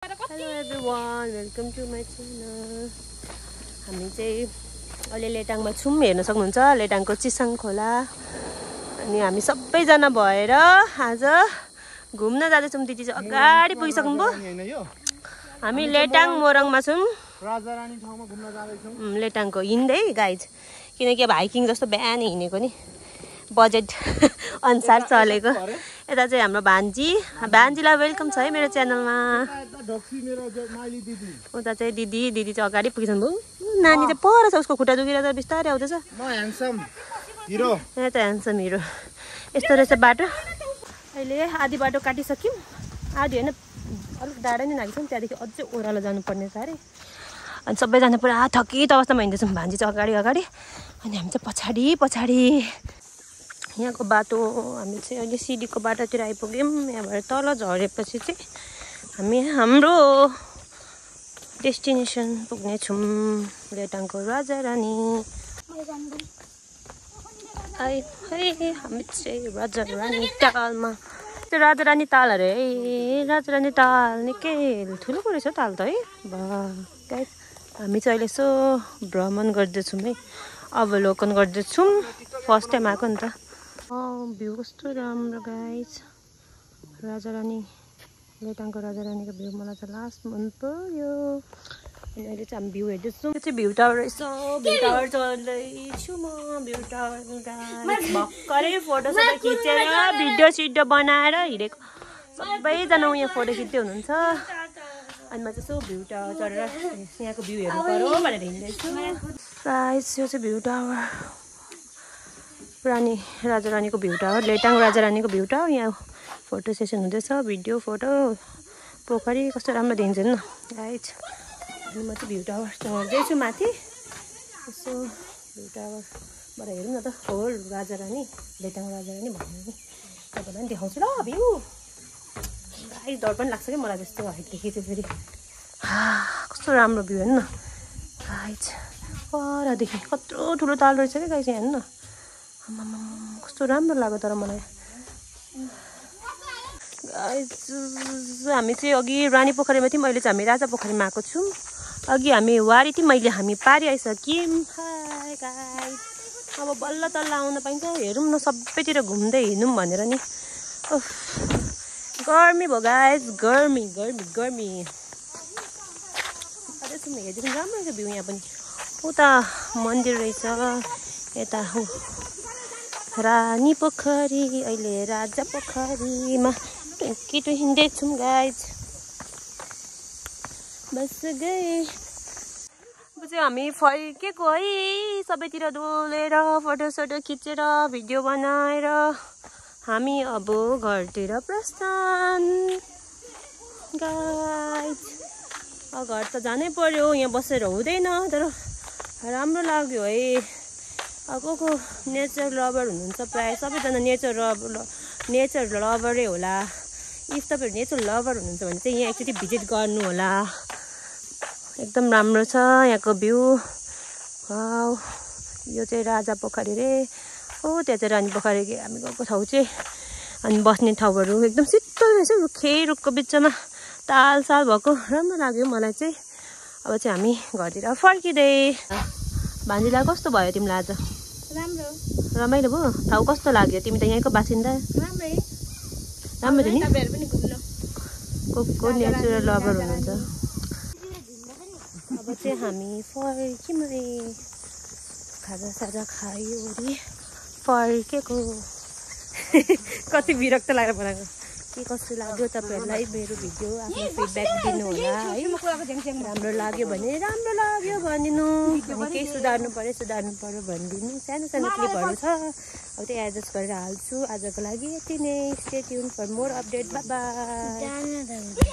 Hello everyone, welcome to my channel. हामी चाहिँ अहिले लेटाङमा छौं, हेर्न सक्नुहुन्छ लेटाङको चिसाङ खोला। अनि हामी सबैजना भएर आज घुम्न जाँदैछौं। दिदी चाहिँ अगाडि पुगिसक्नु भयो। हामी लेटाङ मोरङमा छौं, राजारानी ठाउँमा घुम्न जाँदैछौं। लेटाङको हिँड्दै गाइज, किनकि अब हाइकिङ जस्तो बिहान हिँडेको नि बजेट अनुसार चलेको। यता चाहिँ हाम्रो भान्जीलाई वेलकम छ है मेरो च्यानलमा। उता चाहिँ दिदी चाहिँ अगाडि पुगिसक्नु भयो। नानी चाहिँ पर छ, उसको खुट्टा दुखेर त बिस्तारै आउँदैछ। यहाँ त ह्यान्डसम हिरो। यस्तो रहेछ बाटो। अहिले आधी बाटो काटिसक्यौँ, आधी होइन अलिक डाँडा नै नागिसक्यौँ। त्यहाँदेखि अझै ओह्रालो जानुपर्ने छ अरे। अनि सबैजना पुरा थकित अवस्थामा हिँड्दैछौँ। भान्जी चाहिँ अगाडि अनि हामी चाहिँ पछाडि। यहाँको बाटो हामी चाहिँ अहिले सिडीको बाटोतिर आइपुग्यौँ। यहाँबाट तल झरेपछि चाहिँ हामी हाम्रो डेस्टिनेसन पुग्नेछौँ, लेटाङको राजारानी। हामी चाहिँ राजारानी तालमा। त्यो राजारानी ताल अरे है, राजारानी ताल निकै ठुलो परेछ ताल त है। गाइस हामी चाहिँ अहिले यसो भ्रमण गर्दैछौँ है, अवलोकन गर्दैछौँ। फर्स्ट टाइम आएको नि त। भ्यू कस्तो राम्रो गाइस। राजारानी, लेटाङको राजारानीको भ्यू मलाई चाहिँ लास्ट मन पर्यो। अनि अहिले चाहिँ हामी भ्यू हेर्दैछौँ। यो चाहिँ भ्यू टावर रहेछ। भ्यू टावर चढ्दैछु म। भ्यू टावर भर्खरै फोटो खिचेर भिडियो बनाएर हिँडेको। सबैजना यहाँ फोटो खिच्दै हुनुहुन्छ। अनि म चाहिँ यसो भ्यू टावर चढेर यहाँको भ्यू हेर्नु पर्यो भनेर हिँड्दैछु। गाइस यो चाहिँ भ्यू टावर, पुरानी राजारानीको भ्यू टावर, लेटाङ राजारानीको भ्यू टावर। यहाँ फोटो सेसन हुँदैछ, भिडियो फोटो। पोखरी कस्तो राम्रो देखिन्छ नि गाइज। अनि म चाहिँ भ्यू टावर चढ्दैछु माथि। यसो भ्यू टावरबाट हेरौँ न त होल राजारानी, लेटाङ राजारानी भन्यो नि। तपाईँलाई पनि देखाउँछु ल भ्यू। गाइज डर पनि लाग्छ कि मलाई त्यस्तो हाइटदेखि चाहिँ फेरि। कस्तो राम्रो भ्यू हेर्नु न गाइज। परदेखि कत्रो ठुलो ताल रहेछ कि गाइज, यहाँ हेर्नु न। कस्तो राम्रो लाग्यो तर मलाई। हामी चाहिँ अघि रानी पोखरीमा थियौँ, अहिले चाहिँ हामी राजा पोखरीमा आएको छौँ। अघि हामी वारी थियौँ, हामी पारी आइसक्यौँ। हाय गाइस, अब बल्ल तल्ल आउन पाइन्छ। हेरौँ न सबैतिर घुम्दै हिँडौँ भनेर नि। गर्मी भयो गाइस, गर्मी। हेरिदिनु राम्रो रहेछ भ्यू। यहाँ पनि उता मन्दिर रहेछ, यता रानी पोखरी, अहिले राजा पोखरीमा हिँड्दैछौँ गाइज। बस गए अब चाहिँ हामी फर्केको है। सबैतिर डोलेर फोटोसोटो खिचेर भिडियो बनाएर हामी अब घरतिर प्रस्थान गाइज। घर त जानै पर्यो, यहाँ बसेर हुँदैन। तर राम्रो लाग्यो है। को नेचर लभर हुनुहुन्छ प्रायः सबैजना नेचर लभरै होला। इफ तपाईँहरू नेचर लभर हुनुहुन्छ भने चाहिँ यहाँ एकचोटि भिजिट गर्नु होला। एकदम राम्रो छ यहाँको भ्यू। वाउ, यो चाहिँ राजा पोखरी रे। त्यहाँ चाहिँ रानी पोखरी हामी गएको ठाउँ चाहिँ। अनि बस्ने ठाउँहरू एकदम शीतल रहेछ, रुखको बिचमा तालसाल भएको राम्रो लाग्यो मलाई चाहिँ। अब चाहिँ हामी घरतिर फर्किँदै। भान्जीलाई कस्तो भयो तिमीलाई आज? रमाइलो भयो। ठाउँ कस्तो लाग्यो? तिमी त यहीँको बासिन्दा। राम्रो थियो नि। को नेचुरल लभर हुनुहुन्छ। अब चाहिँ हामी फर्क्यौँ है। खाजासाजा खायो फर्केको। कति विरक्त लागेर बनाएको। के कस्तो लाग्यो तपाईँहरूलाई मेरो भिडियो? आफ्नो फिडब्याक दिनु होला है। राम्रो लाग्यो भने राम्रो लाग्यो भनिदिनु। केही सुधार्नु पर्यो भनिदिनु। सानो क्लिपहरू छ, अब त्यो एडजस्ट गरेर हाल्छु। आजको लागि यति नै। Stay tune for more update. Bye by.